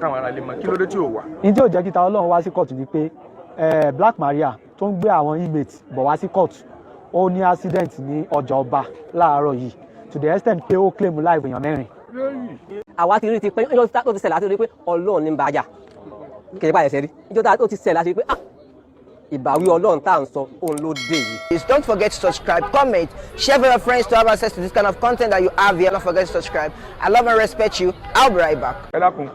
Káwọn ará lè mọ̀ kí ló dé tí ò wá. Ní tí ò jẹ́ kí Ta Ọlọ́run wá sí court ni pé Black Maria tó ń gbé àwọn inmates bọ̀ wá sí court, ó ní accident ní Ọjà Ọba láàárọ̀ yìí, to the extent pé ó claim life èèyàn 4. Àwa ti rí ti pé ìjọ tó ti ṣẹlẹ̀, àti rí pé Ọlọ́run ní ń bá a jà, kì í bá ẹsẹ̀ rí ìjọ tó ti ṣẹlẹ̀, àti rí pé, ah, ìbáwí Ọlọ́run tá à ń sọ, òun ló dé yìí. Please don't forget to subscribe, comment, share with your friends to have access to this kind of content that you have here. Don't forget to subscribe. I love and respect you. I'll be right back. Ẹ dákun,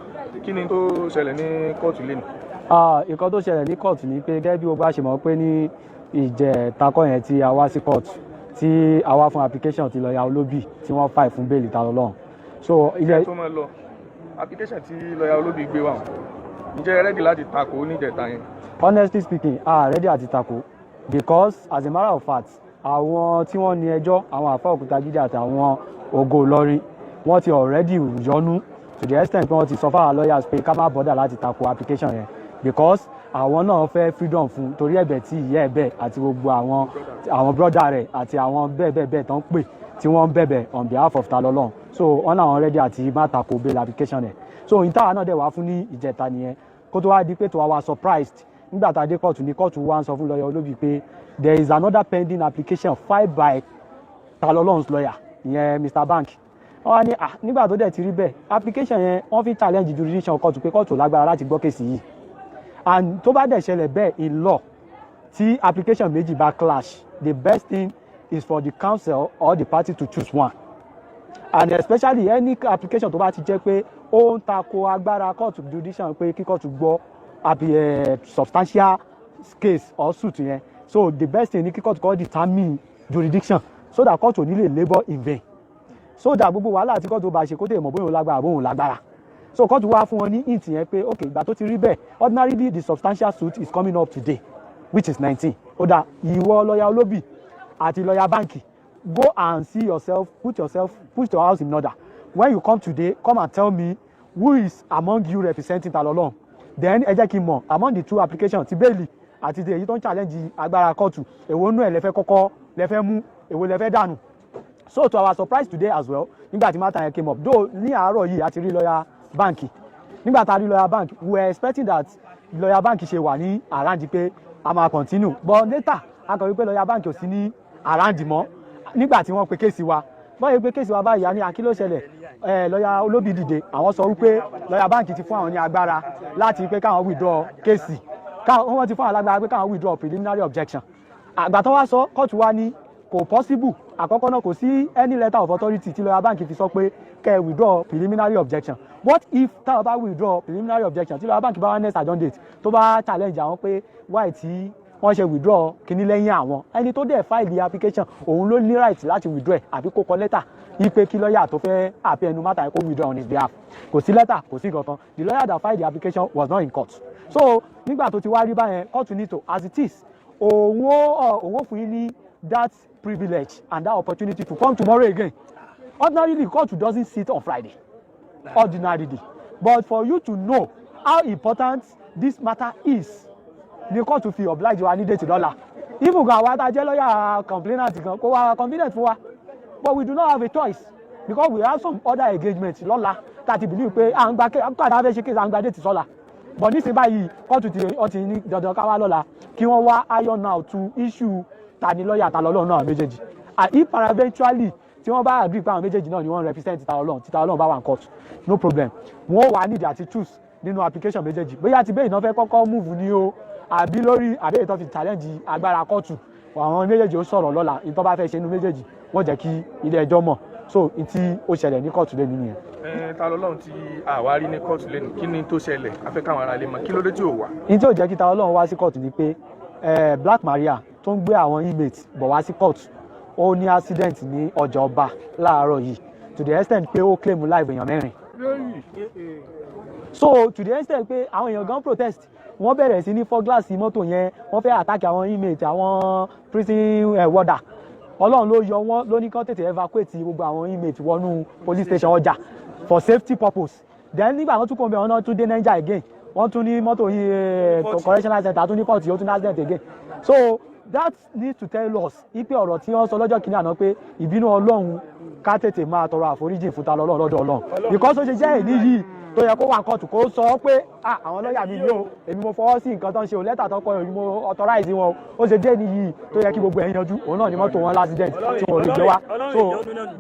kí ni tó ṣẹlẹ̀ ní kóòtù lẹ́nu? Ah, nǹkan tó ṣẹlẹ̀ ní court ni pé, gẹ́gẹ́ bí gbogbo a ṣe mọ̀ pé ní ìjẹta yẹn tí a wá sí court, tí a wá fún application ti lọ́ọ̀yà Olóbì tí wọ́n file fún bail Ta Lọ́lọ́run, so ilé tó máa lọ, application tí lọ́ọ̀yà Olóbì gbé wá, ǹjẹ́ ẹ ready láti takò níjẹta yẹn? Honestly speaking, a ready àti takò, because as a matter of fact, àwọn tí wọ́n ní ẹjọ́, àwọn Àfa Òkútagídí àti àwọn Ògo Ìlọrin, wọ́n ti already yọnu to the extent pé wọ́n ti sọ fáwọn lawyers pé ká má bother láti takò application yẹn, because àwọn náà fẹ́ freedom fún, torí ẹ̀bẹ̀ tí ìyá ẹ̀ bẹ̀ àti gbogbo àwọn brother rẹ̀ àti àwọn bẹ́ẹ̀ bẹ́ẹ̀ bẹ́ẹ̀ tó ń pè, tí wọ́n ń bẹ̀bẹ̀ on behalf of Talọ́lọ́run. So wọ́n náà ready àti má takò bail application ẹ̀. So ìtawà náà dẹ̀ wá fún ní ìjẹta nìyẹn, kó tó wá di pé tó wá wá surprised nígbà tá a dé kóòtù, ní kóòtù wá ń sọ fún lọ́yà Olóbì pé there is another pending application filed by Talọ́lọ́run's lawyer, ìyẹn Mr Bank. Wọ́n wá ní, ah, nígbà tó dẹ̀ ti rí bẹ́ẹ̀, application yẹn, wọ́n fi challenge jurisdiction kóòtù, pé kóòtù lágbára láti gbọ́ case yìí. And tó bá dẹ̀ ṣẹlẹ̀ bẹ́ẹ̀, in law, tí application méjì bá clash, the best thing is for the counsel or the party to choose one, and especially any application tó bá ti jẹ́ pé ó ń tako agbára court jurisdiction, pé kí court gbọ́ àbí substantial case or suit yẹn. So the best thing ni kí court kọ́ determine jurisdiction, so that court ò ní lè labour in vain, so that gbogbo wàhálà tí court bá ṣe, kó tètè mọ̀ bóyá òun lágbára, bóyá òun lágbára. So court wá fún wọn ní hint yẹn pé, ok, ìgbà tó ti rí bẹ́ẹ̀, ordinarily the substantial suit is coming up today, which is 19. Ó dà, ìwọ lọ́ọ̀yà Olóbì àti lọ́ọ̀yà Báǹkì, go and see yourself, put your house in order. When you come today, come and tell me who is among you representing Talọ́lọ́run. Then ẹ jẹ́ kí n mọ̀, among the two applications, ti bail àti ti èyí tó ń challenge agbára kóòtù, èwo nú ẹ̀ lẹ́fẹ́ kọ́kọ́ lẹ́fẹ́ mú, èwo lẹ́fẹ́ dànù. So to our surprise today as well, nígbà tí matter yẹn came up, though ní àárọ̀ yìí a ti rí lọ́ọ̀yà Báǹkì, nígbà tá a rí lọ́ọ̀yà Báǹkì, we were expecting that lọ́ọ̀yà Báǹkì ṣe wà ní around, pé a máa continue, but later a kàn rí pé lọ́ọ̀yà Báǹkì ò sí ní around mọ́ nígbà tí wọ́n pe case wa. Bọ́ọ̀ yẹ pé case wa báyìí, a ní àkí ló ṣẹlẹ̀? Ẹ lọ́ọ̀yà Olóbì dìde, àwọn sọ wípé lọ́ọ̀yà Báǹkì ti fún àwọn ní agbára láti pé káwọn withdraw case, káwọn wọ́n ti fún àwọn alágbára pé káwọn withdraw preliminary objection. Àgbà tó wá sọ, kóòtù wa ní kò possible. Àkọ́kọ́ náà, kò sí any letter of authority tí lọ́ọ̀yà Báǹkì fi sọ pé kẹ́ ẹ withdraw preliminary objection. What if táwọn bá withdraw preliminary objection, tí lọ́ọ̀yà Báǹkì bá wá next adjourned date, tó bá challenge àwọn pé why tí wọ́n ṣe withdraw kíní lẹ́yìn àwọn? Ẹni tó dẹ̀ file application, òun ló ní right láti withdraw ẹ̀, àbí kó kọ lẹ́tà ipe kí lọ́ọ̀yà tó fẹ́ appear nínú matter kó withdraw on his behalf. Kò sí lẹ́tà, kò sí kankan. The lawyer that filed the application was not in court. So nígbà tó ti wá rí báyẹn, court need to, as it is, òun ó fún yín ní that privilege and that opportunity to come tomorrow again. Ordinarily, court doesn't sit on Friday, ordinarily, but for you to know how important this matter is, ní court fi oblige wa ní date lọ́la. Even gan, àwa tá a jẹ́ lọ́yà complainant gan, kó wá convenient fún wa, but we do not have a choice because we have some other engagements lọ́la tá a ti believe pé à ń gba káàdà fẹ́ ṣe case, à ń gba date sọ́la. But nísìnyí báyìí, kóòtù ti wọ́n ti ní dandan ká wá lọ́la, kí wọ́n wá iron out to issue ta ni lọ́ọ̀yà Talọ́lọ́run náà méjèèjì. And if peradventurally tí wọ́n bá agree pé àwọn méjèèjì náà ni wọ́n represent Talọ́lọ́run, tí Talọ́lọ́run bá wà ní court, no problem. Wọ́n wà nídìí àti choose nínú application méjèèjì, bóyá ti bẹ́ẹ̀ náà fẹ́ kọ́kọ́ move ní o, àbí lórí àbí èyí tó fi challenge agbára kóòtù. Àwọn méjèèjì ó sọ̀rọ̀ lọ́la. Ìtọ́ bá fẹ́ ṣe inú méjèèjì, wọ́n jẹ́ kí ilé ẹjọ́ mọ̀. So n tí ó ṣẹlẹ̀ ní kóòtù lé nìyẹn. Ẹ Talọ́lọ́run tí àwa rí ní kóòtù lẹ́nu, kí ni tó ṣẹlẹ̀? A fẹ́ káwọn ará lè mọ̀ kí ló dé tí ò wá. Ní tí ò jẹ́ kí Talọ́lọ́run wá sí kóòtù ni pé Black Maria tó ń gbé àwọn inmates bọ̀ wá sí kóòtù, ó ní accident ní Ọjà Ọba láàárọ̀ yìí, to the extent pé ó claim life èèyàn 4. So to the extent pé àwọn èèyàn gan protest, wọ́n bẹ̀rẹ̀ sí ní fọ́ gíláàsì mọ́tò yẹn, wọ́n fẹ́ attack àwọn inmate, àwọn prison warder. Ọlọ́run ló yọ wọ́n, ló ní kán tètè evacuate gbogbo àwọn inmate wọnú police station Ọjà for safety purpose. Then nígbà wọ́n tún kó bẹ́ẹ̀, wọ́n náà tún dé Niger again, wọ́n tún ní mọ́tò yìí, correctional center tún ní fault, ó tún ní accident again. So that needs to tell us ipe ọ̀rọ̀ tí wọ́n sọ lọ́jọ́ kìíní àná pé ìbínú Ọlọ́run, ká tètè máa tọrọ àforíjì fún Talọ́lọ́run lọ́dọ̀ Ọlọ́run, because ó ṣe jẹ́ èní yìí. Tó yẹ kó wà ní kóòtù, kó sọ pé, "Ah, àwọn lọ́ọ̀yà mi yóò, èmi mo fọwọ́ sí nǹkan tó ń ṣe o, lẹ́tà tó kọ, èmi mo authorize wọn o." Ó ṣe jẹ́ nìyí tó yẹ kí gbogbo ẹ̀ yanjú, òun náà ni mọ́tò wọn l'accident tí wọn ò lè gbé wá. So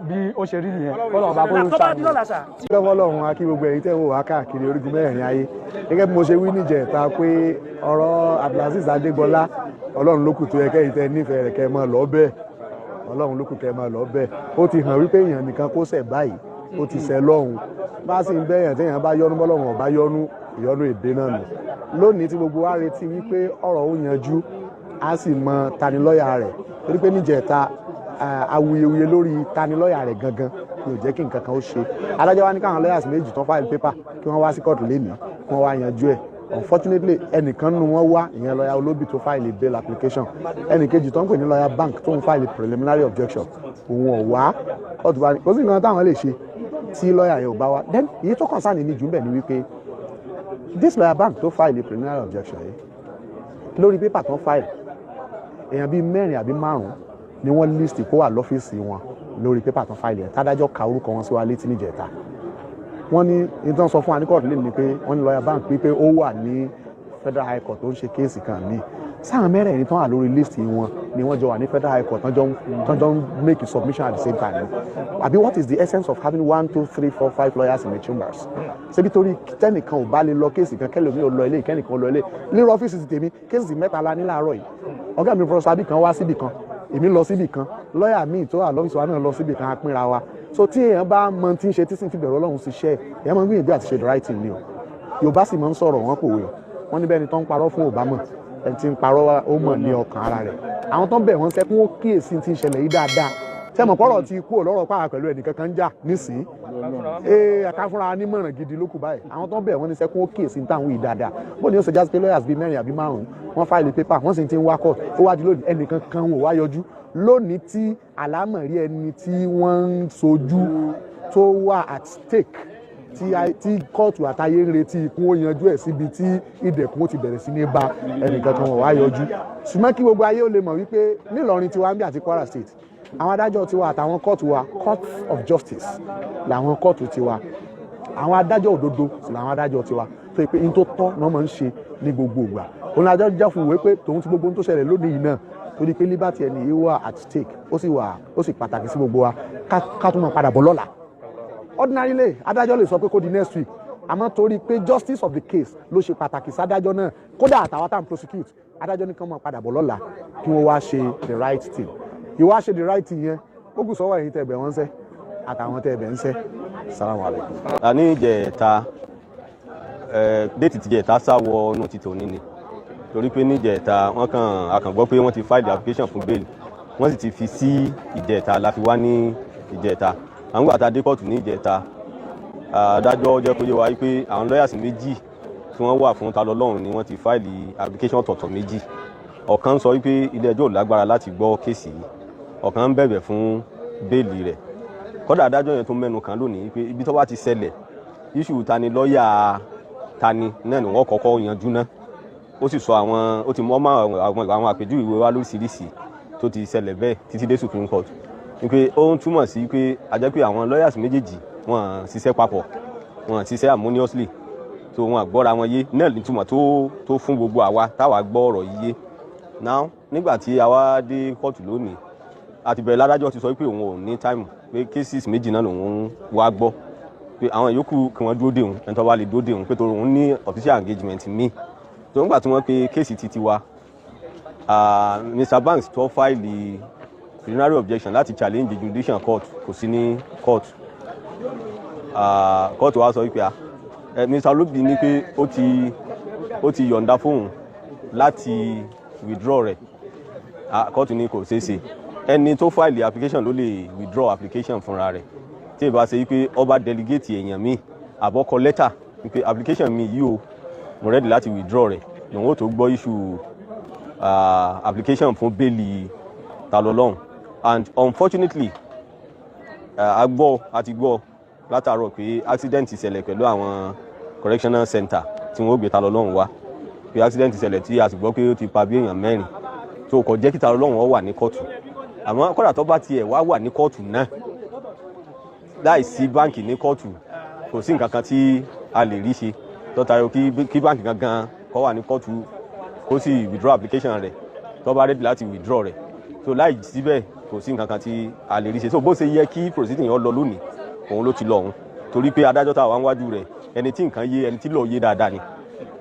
bí ó ṣe rí nìyẹn, kọ́lọ̀ ọba kó ló Tó bá ṣàánú. di lọ́la sà. Lọ́wọ́ Ọlọ́run, a kí gbogbo ẹ̀yin tẹ́ ń wò wá káàkiri orígun mẹ́rẹ̀ẹ̀rin ayé. Gẹ́gẹ́ bí mo ṣe wí níjẹ̀ta pé ọ̀rọ̀ Abdulaziz Adégbọlá, Ọlọ́run ló kù tó yẹ kẹ́yìn tẹ́ nífẹ̀ẹ́ rẹ̀ kẹ́ ẹ máa lọ bẹ́ẹ̀. Ọlọ́run ló kù kẹ́ ẹ máa lọ bẹ́ẹ̀. Ó ti hàn wípé èèyàn nìkan kó ṣẹ̀ báyìí, ó ti ṣẹ̀ lọ́hùn. Bá sì ń bẹ́yàn, téèyàn bá yọnu bọ́lọ́run ọ̀bá yọnu, ìyọnu èdè náà nù. Lónìí tí gbogbo wa retí wípé ọ̀rọ̀ ó yanjú, á sì mọ tanilọ́yà rẹ̀, torí pé níjẹ̀ta awuyewuye lórí tanilọ́yà rẹ̀ gangan ni ò jẹ́ kí nǹkan kan ó ṣe. Adájọ́ wa ní káwọn lawyers méjì tán file paper kí wọ́n wá sí kóòtù lénìí, kí wọ́n wá yanjú ẹ̀. Unfortunately, ẹnìkan nínú wọn wá, ìyẹn lọ́yà Olóbì tó file bail application. Ẹnìkejì tó ń pè ní lọ́yà bank tó ń file preliminary objection, òun ò wá. Kóòtù wa ní kò sí nǹkan táwọn lè ṣe tí lọ́yà yẹn ò bá wá. Then èyí tó concern ní jù ń bẹ̀ ni wípé this lawyer bank tó file preliminary objection yìí, lórí paper tó file, èèyàn bíi mẹ́rin àbí márùn-ún ni wọ́n list kó wà lọ́fíìsì wọn lórí paper tó file yẹn. Tádájọ́ ka orúkọ wọn sí wa létí níjẹta, wọ́n ní ìtàn sọ fún wa ní kóòtù lẹ́nu ni pé wọ́n ní lọ́ọ̀yà bank pé ó wà ní Federal High Court tó ń ṣe case kan míì. Sáà mẹ́rẹ̀ẹ̀rin tán wà lórí list wọn ni wọ́n jọ wà ní Federal High Court tán jọ ń make a submission at the same time, àbí what is the essence of having one, two, three, four, five lawyers in the chambers? Ṣebí torí tẹ́nìkan ò bá lè lọ case kan, kẹ́lòmíì ò lọ ilé, kẹ́nìkan ò lọ ilé. Lérò ọ́fíìsì ti tèmi, case mẹ́ta la ní láàárọ̀ yìí. Ọ̀gá mi Professor Abi kan wá síbì kan, èmi lọ síbì kan, lọ́ọ̀yà míì tó wà lọ́fíìsì wa náà lọ síbì kan, á pínra wa. So tí èèyàn bá mọ tí ń ṣe, tí sì ń fi bẹ̀rù Ọlọ́run ṣiṣẹ́, èèyàn máa ń gbìyànjú àti ṣe the right thing ni o. Yorùbá sì máa ń sọ̀rọ̀, wọn kò wé o, wọ́n ní bẹ́ẹ̀ ni tó ń parọ́ fún òbámọ̀, ẹni tí ń parọ́ ó mọ̀ ní ọkàn ara rẹ̀. Àwọn tó ń bẹ̀ wọ́n sẹ́kún, ó kíyèsí tí ń ṣẹlẹ̀ yìí dáadáa. Sẹ́mọ̀ pọ́rọ̀ ti kú ò lọ́rọ̀ pààrọ̀ pẹ̀lú ẹnìkan kan ń jà nísìnyí, ee ẹ̀ka fúnra nímọ̀ràn gidi ló kù báyìí. Àwọn tó ń bẹ̀ wọ́n ní sẹ́kún, ó kíyèsí táwọn yìí dáadáa. Bó ni ó ṣe jásí pé lawyers bíi mẹ́rin àbí márùn-ún wọ́n file paper, wọ́n sì ti ń wá court, ó wá di lónìí, ẹnìkan kan ò wá yọjú lónìí, tí àlámọ̀rí ẹni tí wọ́n ń sojú tó wà at stake, tí kóòtù àtayé ń retí ikún ó yanjú ẹ̀ síbi tí ìdẹ̀kùn ó ti bẹ̀rẹ̀ sí ní bá, ẹnìkan kan wọ́n wá yọjú. Ṣùgbọ́n kí gbogbo ayé ó lè mọ̀ wípé nílọrin tiwa ń bí àti Kwara State, àwọn adájọ́ tiwa àtàwọn kóòtù wa, court of justice làwọn kóòtù tiwa, àwọn adájọ́ òdodo sì làwọn adájọ́ tiwa, tó yẹ pé n tó tọ́ ni wọ́n máa ń ṣe ní gbogbo ìgbà. Òun adájọ́ jẹ́ fún ìwé pé tòun ti gbogbo ohun tó ṣẹlẹ̀ lónìí yìí náà, torí pé liberty ẹni yìí wà at stake, ó sì wà, ó sì pàtàkì sí gbogbo wa, ká tún máa padà bọ̀ lọ́la. Ordinarily, adájọ́ lè sọ pé kó di next week, àmọ́ torí pé justice of the case ló ṣe pàtàkì sádájọ́ náà, kódà àtàwọn tá à ń prosecute, adájọ́ ní kán máa padà bọ̀ lọ́la kí wọ́n wá ṣe the right thing. Ìwá ṣe the right thing yẹn, ó kù sọ́wọ́ ẹ̀yin tẹ́ bẹ̀ wọ́n ṣẹ́ àtàwọn tẹ́ bẹ̀ ń ṣẹ́. Salamu alaykum. A ní ìjẹta ẹ date ti jẹta sáwọ inú ti tòní ni, torí pé níjẹta wọ́n kàn a kàn gbọ́ pé wọ́n ti file application fún bail, wọ́n sì ti fi sí ìjẹta la fi wá ní ìjẹta. Àwọn gbàtà dé kóòtù ní ìjẹta, adájọ́ jẹ́ kó yé wa pé àwọn lawyers méjì tí wọ́n wà fún Talọ́lọ́run ni wọ́n ti file application ọ̀tọ̀ọ̀tọ̀ méjì. Ọ̀kan sọ wípé ilé ẹjọ́ ò lágbára láti gbọ́ case yìí, ọ̀kan ń bẹ̀bẹ̀ fún bail rẹ̀. Kódà adájọ́ yẹn tó mẹ́nu kàn lónìí pé ibi tó bá ti ṣẹlẹ̀, issue ta ni lọ́ọ̀yà tani náà ni wọ́n kọ́kọ́ yanjú ná. Ó sì sọ àwọn, ó ti mọ́ àwọn àpèjúwe wa lóríṣiríṣi tó ti ṣẹlẹ̀ bẹ́ẹ̀ títí dé Supreme Court, wípé ó ń túmọ̀ sí pé a jẹ́ pé àwọn lawyers méjèèjì wọ́n ṣiṣẹ́ papọ̀, wọ́n ṣiṣẹ́ harmoniously, so wọn gbọ́ra wọn yé náà nítumọ̀ tó fún gbogbo àwa táwa gbọ́ ọ̀rọ̀ yìí yé. Now, nígbà tí a wá dé kóòtù lónìí, àti bẹ̀rẹ̀, ládájọ́ ti sọ pé òun ò ní time, pé cases méjì náà lòun wá gbọ́, pé àwọn yòókù kí wọ́n dúró dè òun, ẹni tó bá lè dúró dè òun, pé torí òun ní official engagement míì tó ń gbà tí wọ́n pe case ti tiwa. Mr Banks tó file preliminary objection láti challenge the jurisdiction court kò sí ní court. Court wa sọ wípé Mr Olóbì ní pé ó ti yọ̀ǹda fóun láti withdraw rẹ̀. Court ní kò ṣeé ṣe, ẹni tó file application ló lè withdraw application fúnra rẹ̀, tí ì bá ṣe wípé ó bá delegate èèyàn míì àbí ó kọ lẹ́tà wípé application mi yìí o, mo ready láti withdraw rẹ̀, lòun ó tó gbọ́ issue application fún bail Talọ́lọ́hún. And unfortunately, a gbọ́, a ti gbọ́ látàárọ̀ pé accident ṣẹlẹ̀ pẹ̀lú àwọn correctional center tí wọ́n ó gbé Talọ́lọ́hún wá, pé accident ṣẹlẹ̀ tí a sì gbọ́ pé ó ti pa bí èèyàn mẹ́rin, tó kò jẹ́ kí Talọ́lọ́hún ó wà ní kóòtù. Àmọ́ kódà tó bá tiẹ̀ wá wà ní kóòtù náà, láì sí báǹkì ní kóòtù, kò sí nǹkan kan tí a lè rí ṣe tó tayọ kí báǹkì gangan kó wà ní kóòtù, kó sì withdraw application rẹ̀, tó bá ready láti withdraw rẹ̀. So láì síbẹ̀, kò sí nǹkan kan tí a lè rí ṣe. So bó ṣe yẹ kí proceeding yẹn lọ lónìí, òun ló ti lọ òun, torí pé adájọ́ tá a wà níwájú rẹ̀, ẹni tí nǹkan yé, ẹni tí lọ́ọ̀ yé dáadáa ni.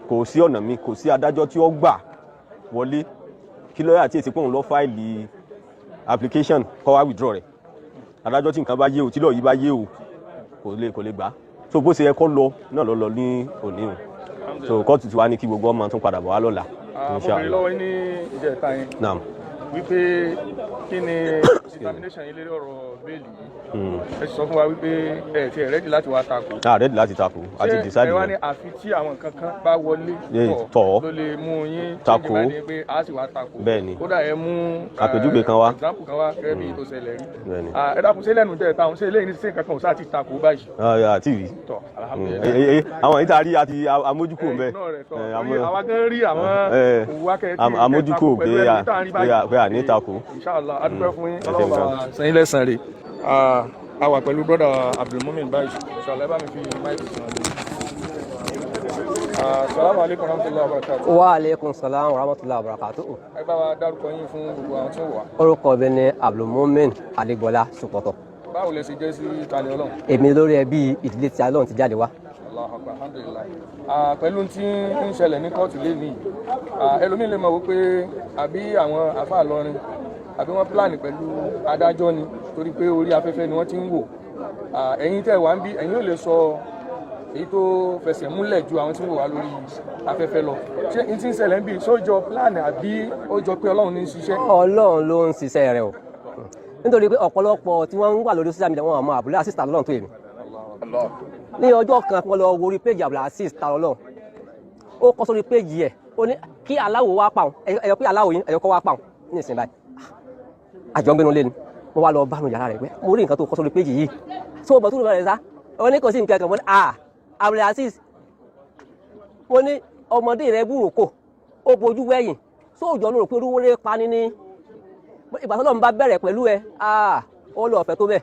Kò sí ọ̀nà mi, kò sí adájọ́ tí ó gbà wọlé kí lọ́ọ̀yà tí èsì pé òun lọ file application kó wá withdraw rẹ̀. Adájọ́ tí nǹkan bá yé o, tí lọ́ọ̀ yìí bá yé o, kò lè gbà. So bó ṣe yẹ kó lọ náà lọ lọ ní òní o. So kóòtù tí wàá ní kí gbogbo ọmọ tún padà bọ̀ wá lọ́la. Mo béèrè lọ́wọ́ yín ní ìjẹta yẹn wípé kí ni determination yín lórí ọ̀rọ̀ bail yìí. Ẹ sì sọ fún wa wípé ẹ ti ẹ̀ ready láti wá takò. A ready láti takò, a ti decide. Ṣé ẹ wá ní àfi tí àwọn nǹkan kan bá wọlé tọ̀ ló lè mú yín takò. Change mind yín pé a sì wá takò? Bẹ́ẹ̀ ni. Kódà ẹ mú àpèjúwe kan wá. Example kan wá gẹ́gẹ́ bí tó ṣẹlẹ̀ rí. Bẹ́ẹ̀ ni. Ẹ dákun, ṣé lẹ́nu jẹ́ ìta ṣé eléyìí ní sí nǹkan kan ò sáà ti takò báyìí? Àti rí. Tọ̀, alhamdulillahi. Àwọn yìí tá a rí àti amójúkò ń bẹ. Ignore rẹ̀ tọ̀, torí àwa gan rí àwọn òwú akẹ́ tí amójúkò pé à ní takò. Inshallah, a dúpẹ́ fún yín. Ẹ ṣeun Ọlọ́run bá gan. san yín lẹ́san rẹ̀. A wà pẹ̀lú brother Abdulmumin báyìí. Inshallah, ẹ bá mi fi mic sàn án. Assalamu alaikum warahmatullahi wabarakatuh. Wa aleykum salaam wa rahmatulah wa barakatuh. Ẹ bá wa dárúkọ yín fún gbogbo àwọn tí ó wà. Orúkọ mi ni Abdulmumin Adégbọlá Sùpọ̀tọ̀. Báwo lẹ ṣe jẹ́ sí Tani Olohun? Èmi lórí ẹbí ìdílé tí Ọlọ́run ti jáde wá. Allahu Akbar, alhamdulillah. Pẹ̀lú tí ń ṣẹlẹ̀ ní kóòtù lẹ́nìí, ẹlòmíín lè mọ̀ wípé àbí àwọn àfáà lọrin àbí wọ́n plan pẹ̀lú adájọ́ ni, torí pé orí afẹ́fẹ́ ni wọ́n ti ń wò. Ẹ̀yin tẹ́ wá ń bí, ẹ̀yin ò lè sọ èyí tó fẹsẹ̀ múlẹ̀ ju àwọn tí ń wò wá lórí afẹ́fẹ́ lọ. Ṣé n tí ń ṣẹlẹ̀ ń bí sójọ plan àbí ó jọ pé Ọlọ́run ní í ṣiṣẹ́? Ọlọ́run ló ń ṣiṣẹ́ rẹ̀ o, nítorí pé ọ̀pọ̀lọpọ̀ tí wọ́n ń wà lórí social media, wọn àmọ́ Abdulaziz ta lọ́run tó èmi. Ní ọjọ́ kan, wọ́n lọ wo orí page Abdulaziz ta lọ́run, ó kọ sórí page ẹ̀, ó ní kí aláwo wá pa òun, ẹ̀yọ pé aláwo yín ẹ̀yọ kọ́ wá pa òun ní ìsìn báyìí. Àjọ ń gbénu lé ni, mo wá lọ bá nu yàrá rẹ̀ pé mo rí nǹkan tó kọ sórí page yìí tó o bọ̀ tó lọ rẹ̀ sá. Ó ní kò sí nǹkan kan. Mo ní, ah, Abdulaziz, mo ní ọmọdé rẹ búrò ó bojú wẹ̀yìn sóòjọ́ ló rò pé olówó lè pani ní ìgbà tó lọ́n bá bẹ̀rẹ̀ pẹ̀lú ẹ, ah, ó lọ ọ̀fẹ́ tó bẹ̀.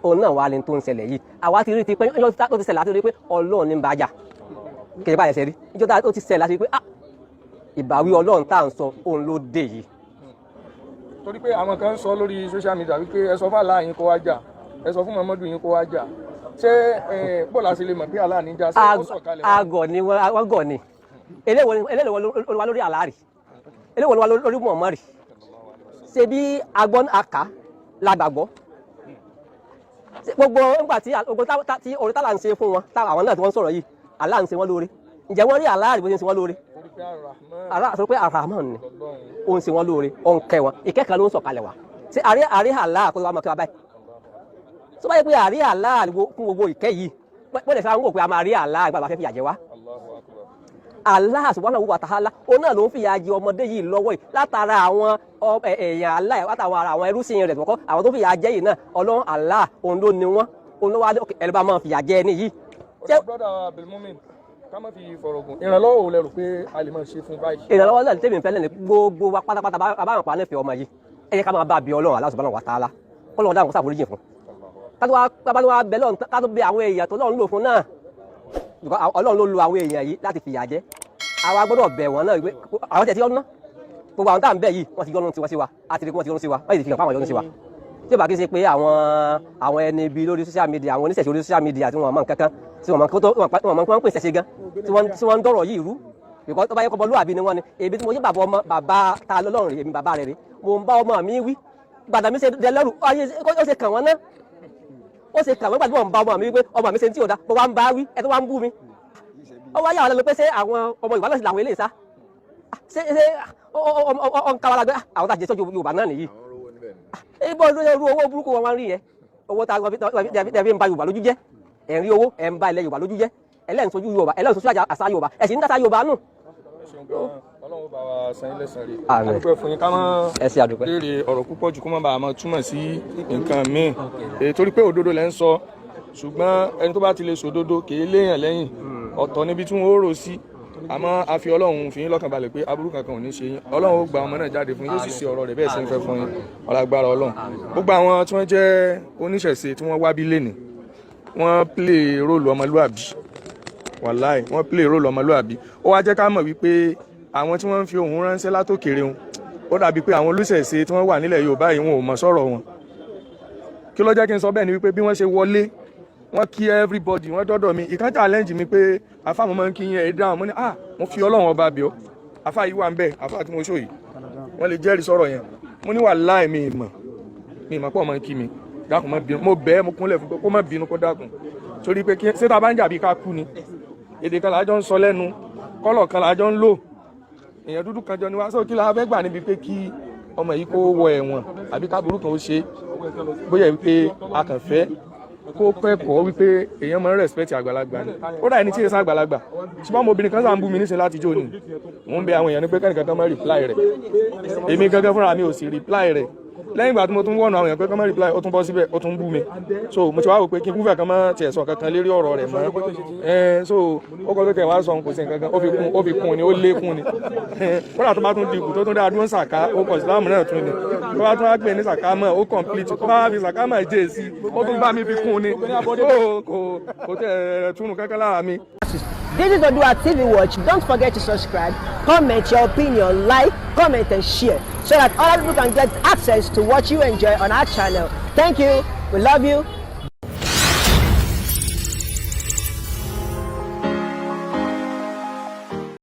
Òun náà wà ní tó ń ṣẹlẹ̀ yìí. Àwa ti rí ti pé ìjọ tó ti ṣẹlẹ̀ àti rí pé Ọlọ́run ní ń bá jà. Kì í bá ẹsẹ̀ rí ìjọ tó ti ṣẹlẹ̀ àti rí pé ah, ìbáwí Ọlọ́run tá à ń sọ, òun ló dé yìí. Torí pé àwọn kan ń sọ lórí social media wípé ẹ sọ fún Allah yín kó wá jà, ẹ sọ fún Muhammadu yín kó wá jà. Ṣé bọ́ọ̀lù àti lè mọ̀ pé Allah ní jà, ṣé ó sọ̀kalẹ̀ wá? Àgọ̀ ni wọ́n gọ̀ ni. Eléwo ló wà lórí àlárì, eléwo ló wà lórí Muhammadu? Ṣe bí agbọ́n àká la gbàgbọ́. Ṣé gbogbo nígbà tí gbogbo tí orí tálà ń ṣe fún wọn, táwọn àwọn náà tí wọ́n ń sọ̀rọ̀ yìí, Allah ń ṣe wọ́n lóore. Ǹjẹ́ wọ́n rí àlárì bó ṣe ń ṣe wọ́n lóore? Torí pé Ar-Rahman Àrà sọ pé Ar-Rahman ni. lọ́lọ́run. Ó ń ṣe wọ́n lóore, ó ń kẹ́ wọn, ìkẹ́ kan ló ń sọ̀kalẹ̀ wá. Ṣé àrí Allah kó ló wá máa kí wa báyìí? Tó bá yẹ pé àrí Allah fún gbogbo ìkẹ́ yìí, wọ́n lè sọ àwọn wò pé a máa rí Allah ìgbà bá fẹ́ fìyà jẹ wá. Allahu Akbar. Allah subhanahu wa ta'ala, òun náà ló ń fìyà jẹ ọmọdé yìí lọ́wọ́ yìí látara àwọn èèyàn Allah, látara àwọn ẹrúsìn rẹ̀ kọ́kọ́, àwọn tó fìyà jẹ yìí náà, Ọlọ́run Allah, òun ló ní wọ́n, òun ló wá ní ẹ ló bá máa fìyà jẹ ẹni yìí. Ọ̀dọ̀ brother Abdulmumin, ká má fi fọ̀rọ̀ gùn, ìrànlọ́wọ́ wo lẹ rò pé a lè máa ṣe fún báyìí? Ìrànlọ́wọ́ náà tèmi fẹ́ lẹ́nu gbogbo wa pátápátá, bá àwọn pa nífẹ̀ẹ́ ọmọ yìí, ẹ jẹ́ ká máa bá bí Ọlọ́run Allah subhanahu wa ta'ala, kọ́lọ́run dáhùn kó ṣàforíjì fún, ká tó wá bẹ Ọlọ́run, ká tó bẹ àwọn èèyàn tó Ọlọ́run lò fún náà. Because Ọlọ́run ló lo àwọn èèyàn yìí láti fìyà jẹ. Àwa gbọ́dọ̀ bẹ̀ wọ́n náà wípé àwọn tẹ̀ tí yọ́nú ná, gbogbo àwọn tá à ń bẹ̀ yìí, wọ́n ti yọ́nú tiwọn sí wa, àti rí pé wọ́n ti yọ́nú sí wa, wọ́n sì fi hàn fáwọn yọ́nú sí wa. Tí ó bá kí n ṣe pé àwọn ẹni ibi lórí social media, àwọn oníṣẹ̀ṣe lórí social media tí wọ́n mọ̀ nǹkan kan, tí wọ́n mọ̀ kó tó wọ́n mọ̀ wọ́n ń pè ṣẹ̀ṣe gan, tí wọ́n ń dọ̀rọ̀ yìí rú, because tó bá yẹ kó ọmọlúwàbí ni wọ́n ni. Èmi tí mo jẹ́ bàbá ọmọ, bàbá ta lọ́lọ́run rè, èmi bàbá rẹ̀ rè, mo ń bá ọmọ mi wí gbàdá mi ṣe dẹlẹ́rù ayé, ó ṣe kàn wọ́n ná, ó ṣe kàn wọ́n gbàdúrà ń bá ọmọ mi wí pé ọmọ mi ṣe ní tí ò da, mo wá ń bá wí, ẹ tó wá ń bú mi. Ó wá yà wá lẹ́nu pé ṣé àwọn ọmọ Yorùbá náà sì làwọn eléyìí sá, ṣé ọ ń kára lágbẹ́ àwọn tá a jẹ sọ́jú Yorùbá náà nìyí. Ibo ló yẹ irú owó burúkú wọn wá ń rí yẹn, owó tá a fi ń ba Yorùbá lójú jẹ́? Ẹ̀ ń rí owó, ẹ̀ ń ba ilẹ̀ Yorùbá lójú jẹ́, ẹlẹ́yìn sojú Yorùbá, ẹlẹ́yìn sojú àṣà Yorùbá, ẹ̀ sì ń dáṣà Yorùbá nù. Ẹ ṣeun gan-an, Ọlọ́run bá wa san yín lẹ́san rẹ̀. Àmín. A dúpẹ́ fún yín. Ká má Ẹ ṣé, àdúpẹ́. béèrè ọ̀rọ̀ púpọ̀ jù, kó má bàa máa túmọ̀ sí nǹkan míì. Torí pé òdodo lẹ́ ń sọ, ṣùgbọ́n ẹni tó bá ti lè sòdodo kì í léèyàn lẹ́yìn, ọ̀tọ̀ níbi tí wọ́n ó rò sí. Àmọ́ a fi Ọlọ́run fi yín lọ́kàn balẹ̀ pé aburú kankan ò ní ṣe yín. Ọlọ́run ó gba ọmọ náà jáde fún yín, yóò sì ṣe ọ̀rọ̀ rẹ̀ bẹ́ẹ̀ ṣe ń fẹ́ fún yín. Ọlágbára Ọlọ́run, gbogbo àwọn tí wọ́n jẹ́ oníṣẹ̀ṣe tí wọ́n wá bí lénìí, Wọ́n play role ọmọlúàbí. Wàláì, wọ́n play role ọmọlúàbí. Ó wá jẹ́ ká mọ̀ wípé àwọn tí wọ́n ń fi ohùn ránṣẹ́ látòkèrè wọn, ó dàbí pé àwọn olùṣẹ̀ṣe tí wọ́n wà nílẹ̀ Yorùbá yìí, wọn ò mọ̀ sọ̀rọ̀ wọn. Kí ló jẹ́ kí n sọ bẹ́ẹ̀ ni wípé bí wọ́n ṣe wọlé, wọ́n kí everybody, wọ́n dọ́dọ̀ mi. Ìkan challenge mi pé, "Àfa, mo máa ń kí yín, ẹ̀ dáhùn." Mo ní, "Ah, mo fi Ọlọ́run Ọba bíọ́." Àfa yìí wà ń bẹ̀, àfa tí mo ṣó yìí, wọ́n lè jẹ́rìí sọ̀rọ̀ yẹn. Mo ní, "Wàláì, mi ìmọ̀ pọ̀ máa ń kí mi. Dákun, má bínú." Mo bẹ́ẹ̀, mo kúnlẹ̀ fún pé kó má bínú, kó dákun, torí pé ṣé tá a bá ń jà bí ká kú ni? Èdè kan làjọ ń sọ lẹ́nu, colour kan làjọ ń lò, èèyàn dúdú kan jọ ni wá sọ. Kí la fẹ́ gbà níbi pé kí ọmọ yìí kó wọ ẹ̀wọ̀n àbí káburú kan ó ṣe? Bóyá wípé a kàn fẹ́ kó kẹ́kọ̀ọ́ wípé èèyàn máa ń respect àgbàlagbà ni. Ó dà, ẹni tí èsì àgbàlagbà, ṣùgbọ́n ọmọbìnrin kan sáà ń bú mi níṣẹ́ láti jó ni. Mò ń bẹ àwọn èèyàn ní pé kẹ́nìkan kan máa reply rẹ̀. Èmi gangan fúnra mi ò sì reply rẹ̀. Lẹ́yìn ìgbà tí mo tún wọ̀nà àwọn èèyàn pé kán má reply, ó tún bọ́ síbẹ̀, ó tún bú mi. So mo ti wá wò pé kí n kúfẹ̀ kan má tiẹ̀ sọ kankan lérí ọ̀rọ̀ rẹ̀ mọ́ ẹ̀. So ó kọ́ tó tẹ̀ wá sọ, kò sí nǹkan kan, ó fi kún ni, ó lékún ni. Kódà tó bá tún dikù, tó tún dáa dúró ń sàká, ó kọ̀ ìsìlámù náà tún ni. Tó bá tún wá pè ní sàká mọ́, ó complete. Tó bá wá fi sàká mọ́ jẹ́ sí, ó tún bá mi fi kún ni. Ó kò tẹ̀ túnú kankan lára mi. This is Odua TV Watch. Don't forget to subscribe, comment your opinion, like, comment, and share so that other people can get access to what you enjoy on our channel. Thank you. We love you.